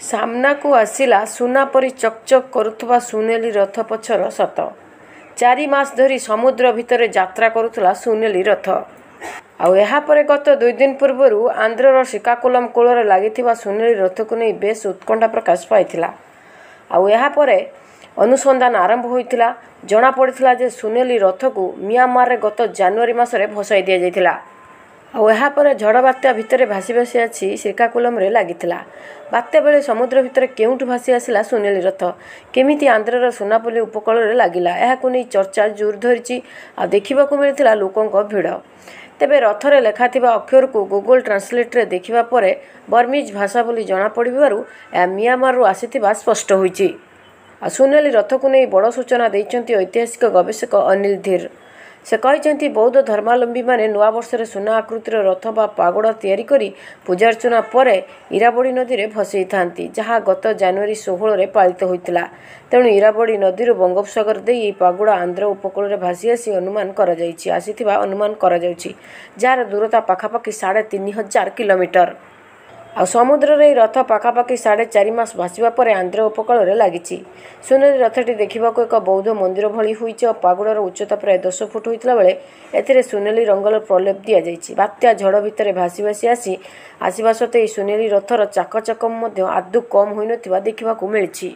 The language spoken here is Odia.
ସାମ୍ନାକୁ ଆସିଲା ସୁନା ପରି ଚକଚକ୍ କରୁଥିବା ସୁନେଲି ରଥ ପଛର ସତ। 4 ମାସ ଧରି ସମୁଦ୍ର ଭିତରେ ଯାତ୍ରା କରୁଥିଲା ସୁନେଲି ରଥ। ଆଉ ଏହାପରେ ଗତ 2 ଦିନ ପୂର୍ବରୁ ଆନ୍ଧ୍ରର ଶ୍ରୀକାକୁଲମ କୂଳରେ ଲାଗିଥିବା ସୁନେଲି ରଥକୁ ନେଇ ବେଶ ଉତ୍କଣ୍ଠା ପ୍ରକାଶ ପାଇଥିଲା। ଆଉ ଏହାପରେ ଅନୁସନ୍ଧାନ ଆରମ୍ଭ ହୋଇଥିଲା। ଜଣାପଡ଼ିଥିଲା ଯେ ସୁନେଲି ରଥକୁ ମିଆଁମାରରେ ଗତ ଜାନୁଆରୀ ମାସରେ ଭସାଇ ଦିଆଯାଇଥିଲା। ଆଉ ଏହାପରେ ଝଡ଼ ବାତ୍ୟା ଭିତରେ ଭାସି ଭାସି ଆସି ଶ୍ରୀକାକୁଲମରେ ଲାଗିଥିଲା। ବାତ୍ୟା ବେଳେ ସମୁଦ୍ର ଭିତରେ କେଉଁଠୁ ଭାସି ଆସିଲା ସୁନେଲି ରଥ? କେମିତି ଆନ୍ଧ୍ରର ସୁନାପଲ୍ଲୀ ଉପକୂଳରେ ଲାଗିଲା? ଏହାକୁ ନେଇ ଚର୍ଚ୍ଚା ଜୋର ଧରିଛି, ଆଉ ଦେଖିବାକୁ ମିଳିଥିଲା ଲୋକଙ୍କ ଭିଡ଼। ତେବେ ରଥରେ ଲେଖାଥିବା ଅକ୍ଷରକୁ ଗୁଗଲ ଟ୍ରାନ୍ସଲେଟରେ ଦେଖିବା ପରେ ବର୍ମିଜ ଭାଷା ବୋଲି ଜଣାପଡ଼ିବାରୁ ଏହା ମିଆଁମାରରୁ ଆସିଥିବା ସ୍ପଷ୍ଟ ହୋଇଛି। ଆଉ ସୁନେଲି ରଥକୁ ନେଇ ବଡ଼ ସୂଚନା ଦେଇଛନ୍ତି ଐତିହାସିକ ଗବେଷକ ଅନିଲ ଧୀର। ସେ କହିଛନ୍ତି, ବୌଦ୍ଧ ଧର୍ମାବଲମ୍ବୀମାନେ ନୂଆବର୍ଷରେ ସୁନା ଆକୃତିର ରଥ ବା ପାଗୋଡ଼ା ତିଆରି କରି ପୂଜାର୍ଚ୍ଚନା ପରେ ଇରାବଡ଼ି ନଦୀରେ ଭସେଇଥାନ୍ତି, ଯାହା ଗତ ଜାନୁଆରୀ 16ରେ ପାଳିତ ହୋଇଥିଲା। ତେଣୁ ଇରାବଡ଼ି ନଦୀରୁ ବଙ୍ଗୋପସାଗର ଦେଇ ଏହି ପାଗୋଡ଼ା ଆନ୍ଧ୍ର ଉପକୂଳରେ ଭାସି ଆସି ଅନୁମାନ କରାଯାଇଛି ଆସିଥିବା ଅନୁମାନ କରାଯାଉଛି, ଯାହାର ଦୂରତା ପାଖାପାଖି 3500 କିଲୋମିଟର। ଆଉ ସମୁଦ୍ରରେ ଏହି ରଥ ପାଖାପାଖି 4.5 ମାସ ଭାସିବା ପରେ ଆନ୍ଧ୍ର ଉପକୂଳରେ ଲାଗିଛି। ସୁନେଲି ରଥଟି ଦେଖିବାକୁ ଏକ ବୌଦ୍ଧ ମନ୍ଦିର ଭଳି ହୋଇଛି। ଆଉ ପାଗୋଡ଼ାର ଉଚ୍ଚତା ପ୍ରାୟ 10 ଫୁଟ ହୋଇଥିଲା ବେଳେ ଏଥିରେ ସୁନେଲି ରଙ୍ଗର ପ୍ରଲେପ ଦିଆଯାଇଛି। ବାତ୍ୟା ଝଡ଼ ଭିତରେ ଭାସି ଭାସି ଆସିବା ସତ୍ତ୍ୱେ ଏହି ସୁନେଲି ରଥର ଚାକଚକ୍ୟ ମଧ୍ୟ ଆଦୌ କମ୍ ହୋଇନଥିବା ଦେଖିବାକୁ ମିଳିଛି।